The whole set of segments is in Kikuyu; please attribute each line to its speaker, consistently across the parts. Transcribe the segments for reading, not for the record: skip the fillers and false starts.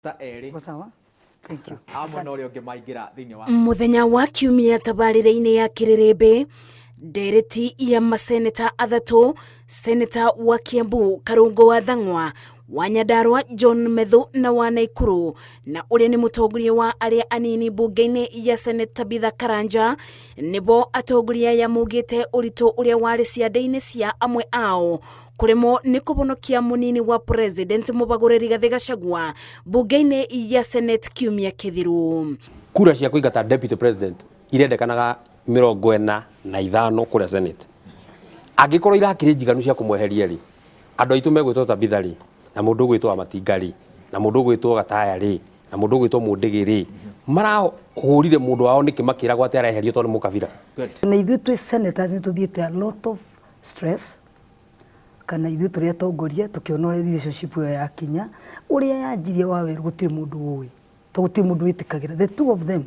Speaker 1: Ta erĩ.
Speaker 2: Uko sawa? Thank you.
Speaker 1: A mwena ũrĩa ũngĩ maingĩra thĩinĩ wa
Speaker 3: Mũthenya wa Kiumia tabarĩra-inĩ ya Kĩrĩrĩmbĩ, ndereti ya maseneta athatũ, seneta wa Kiambu Karũngũ wa Thang'wa, wa Nyandarua John Methu na wa Naikuru, na ũrĩa nĩ mũtongoria wa arĩa anini mbunge-inĩ ya Senate Tabitha Karanja, nĩbo atongoria aya maugĩte ũritũ ũrĩa warĩ ciande-inĩ cia amwe ao kũremwo nĩ kũhonokia mũnini wa president mũbagũre Rigathĩ Gachagua mbunge-inĩ ya Senate kiumia kĩthiru.
Speaker 4: Kura cia kũingata deputy president irendekanaga 45 kũrĩa Senate. Angĩkorwo irakĩrĩ njiganu cia kũmweheria rĩ, andũ aitũ megwĩtwo Tabitha rĩ, na mũndũ ũgwĩtwo Wamatinga rĩ, na mũndũ ũgwĩtwo Gataya rĩ, na mũndũ ũgwĩtwo Mũndĩgĩ rĩ, marahũrire mũndũ wao nĩkĩ makĩragwo atĩ areherio tondũ nĩ mũkabira?
Speaker 2: Na ithuĩ twĩ senators nĩ tũthiĩte a lot of stress kana ithuĩ tũrĩ atongoria tũkĩona ũrĩa relationship ĩyo yakinya ũrĩa yanjirie Wawerũ gũtirĩ mũndũ ũĩ tondũ gũtirĩ mũndũ wĩtĩkagĩra the two of them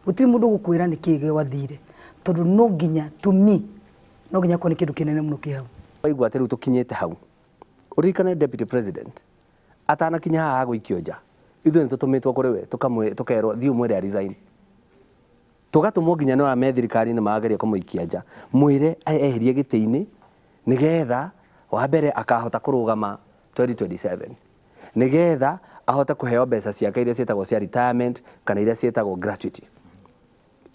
Speaker 2: gũtirĩ mũndũ ũgũkwĩra nĩkĩĩ gwathire tondũ no nginya to me no nginya akorwo nĩ kĩndũ kĩnene mũno kĩ hau.
Speaker 5: Waigua atĩ rĩu tũkinyĩte hau, ũririkane deputy president atanakinya haha ha gũikio nja, ithuĩ nĩ tũtũmĩtwo kũrĩ we tũkerwo thiĩ ũmwĩre a resign. Tũgatũmwo nginya nĩ me thirikari-inĩ marageria kũmũikia nja, mwĩre eherie gĩtĩ-inĩ nĩgetha wa mbere akahota kũrũgama 2027 nĩgetha ahote kũheo mbeca ciake iria ciĩtagwo cia retirement kana iria ciĩtagwo gratuity.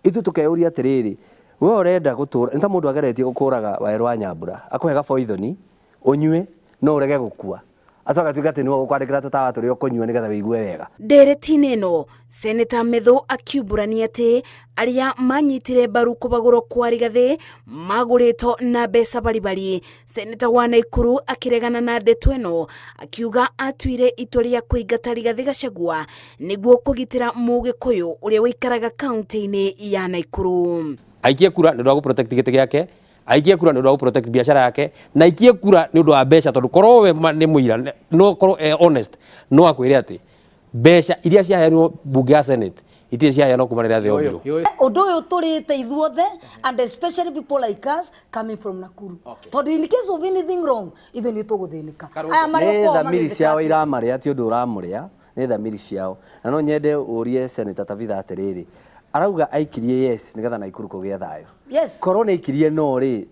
Speaker 5: Ithuĩ tũkeyũria atĩrĩrĩ, we ũrenda gũtũra, nĩ ta mũndũ ageretie gũkũraga Wawerũ wa Nyambura, akũhe ga poison ũnyue no ũrege gũkua. Acoka atuĩke atĩ nĩwe ũgũkwandĩkĩra tũtawa tũrĩa ũkũnyua nĩgetha wĩigue wega.
Speaker 3: Ndereti-inĩ ĩno, Seneta Methu akiumbũrania atĩ arĩa manyitire mbaru kũbagũrwo kwa Rigathĩ magũrĩtwo na mbeca baribari. Seneta wa Naikuru akĩregana na ndeto ĩno akiuga atuire itua rĩa kũingata Rigathĩ Gachagua nĩguo kũgitĩra Mũgĩkũyũ ũrĩa ũikaraga kaunti-inĩ ya Naikuru.
Speaker 4: Aikie kura nĩ ũndũ wa gũ protect gĩtĩ gĩake, aikie kura nĩ ũndũ wa gũ protect biacara yake, na aikie kura nĩ ũndũ wa mbeca tondũ korwo we nĩ mũira, no korwo e honest, no akwĩre atĩ mbeca iria ciaheanirwo mbunge ya Senate itirĩ ciaheanwo kuma rĩrĩa thĩ yombirwo.
Speaker 2: Ũndũ ũyũ tũrĩte ithuothe and especially people like us coming from Nakuru. Tondũ in case of anything wrong ithuĩ nĩ tũgũthĩnĩka. Aya marĩ
Speaker 5: Nĩ
Speaker 2: kwao
Speaker 5: thamiri
Speaker 2: magĩthĩka
Speaker 5: ciao
Speaker 2: atĩa?
Speaker 5: iramarĩa ti ũndũ ũramũrĩa, nĩ thamiri ciao. Na no nyende ũrie Senator Tabitha atĩrĩrĩ, arauga aikirie yes nĩgetha Nakuru kũgĩe thayũ.
Speaker 2: Yes.
Speaker 5: Korwo nĩ aikirie no rĩ,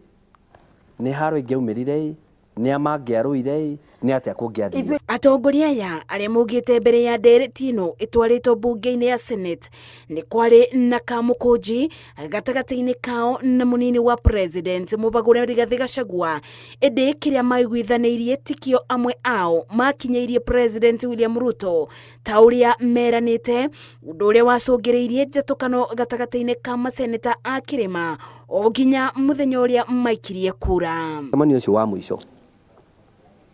Speaker 5: nĩ haro ingĩaumĩrire ĩ, nĩ a mangĩarũire ĩ, nĩ atĩa kũngĩathire?
Speaker 3: Atongoria aya arĩa maugĩte mbere ya ndereti ĩno ĩtwarĩtwo mbunge-inĩ ya Senate nĩ kwarĩ na kamũkũnji gatagatĩ-inĩ kao na mũnini wa president mũbagũre Rigathĩ Gachagua, ĩndĩ kĩrĩa maiguithanĩirie tikio amwe ao makinyĩirie President William Ruto ta ũrĩa meranĩte, ũndũ ũrĩa wacũngĩrĩirie njatũkano gatagatĩ-inĩ ka maseneta a kĩrĩma o nginya mũthenya ũrĩa maikirie kura.
Speaker 5: Mũcemanio ũcio wa mũico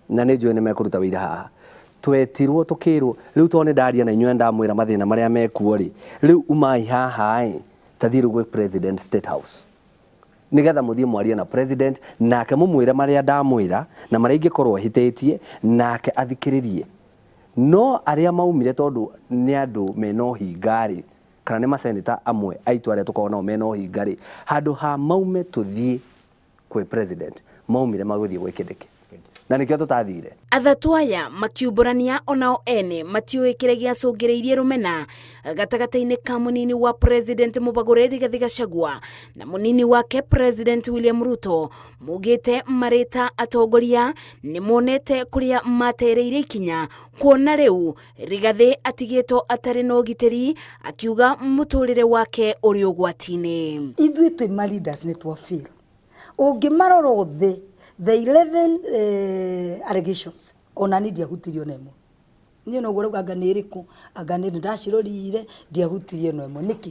Speaker 5: na nĩ njũĩ nĩ mekũruta wĩira haha, twetirwo tũkĩrwo rĩu tondũ nĩ ndaria na inyuĩ na ndamwĩra mathĩna marĩa mekuo rĩ, rĩu umai haha ĩ, ta thiĩ rĩu gwĩ president State House nĩgetha mũthiĩ mwarie na president nake mũmwĩre marĩa ndamwĩra na marĩa ingĩkorwo hĩtĩtie nake athikĩrĩrie. No arĩa maumire tondũ nĩ andũ mena ũhinga rĩ, kana nĩ maseneta amwe aitũ arĩa tũkoragwo nao mena ũhinga rĩ, handũ ha maume tũthiĩ kwĩ president, maumire magũthiĩ gwĩ Kindiki. Na nĩkĩo tũtathire.
Speaker 3: Athatũ aya makiumbũrania onao ene matiũĩ kĩrĩa gĩacũngĩrĩirie rũmena gatagatĩ-inĩ ka mũnini wa president mũbagũre Rigathĩ Gachagua na mũnini wake President William Ruto. Maugĩte marĩ ta atongoria nĩ monete kũrĩa matereire ikinya kuona rĩu Rigathĩ atigĩtwo atarĩ na ũgitĩri, akiuga mũtũrĩre wake ũrĩ ũgwati-inĩ.
Speaker 2: Ithuĩ twĩ ma leaders nĩ twa fail. Ũngĩmarora othe the 11 allegations ona niĩ ndiahutirie ona ĩmwe. Niĩ noguo ũrauga anga nĩ ĩrĩkũ, anga nĩ ndacirorire ndiahutirie ona ĩmwe. Nĩkĩ?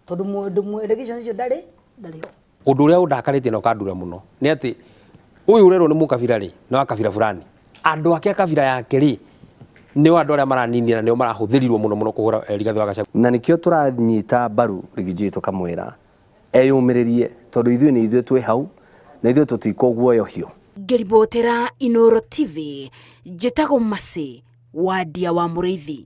Speaker 2: Tondũ mũndũ allegations icio ndarĩ ndarĩ ho.
Speaker 4: Ũndũ ũrĩa ũndakarĩtie na ũkandura mũno nĩ atĩ ũyũ ũrerwo nĩ mũkabira rĩ, nĩ wa kabira fulani. Andũ ake a kabira yake rĩ, nĩo andũ arĩa maraninira, nĩo marahũthĩrirwo mũno mũno kũhũra Rigathĩ wa Gachagua.
Speaker 5: Na nĩkĩo tũranyita mbaru Riggy G tũkamwĩra eyũmĩrĩrie tondũ ithuĩ nĩ ithuĩ twĩ hau na ithuĩ tũtikũguoyohio.
Speaker 3: Ngĩribotera Inooro TV, njĩtagwo Mercy Wandia wa Mũrĩithi.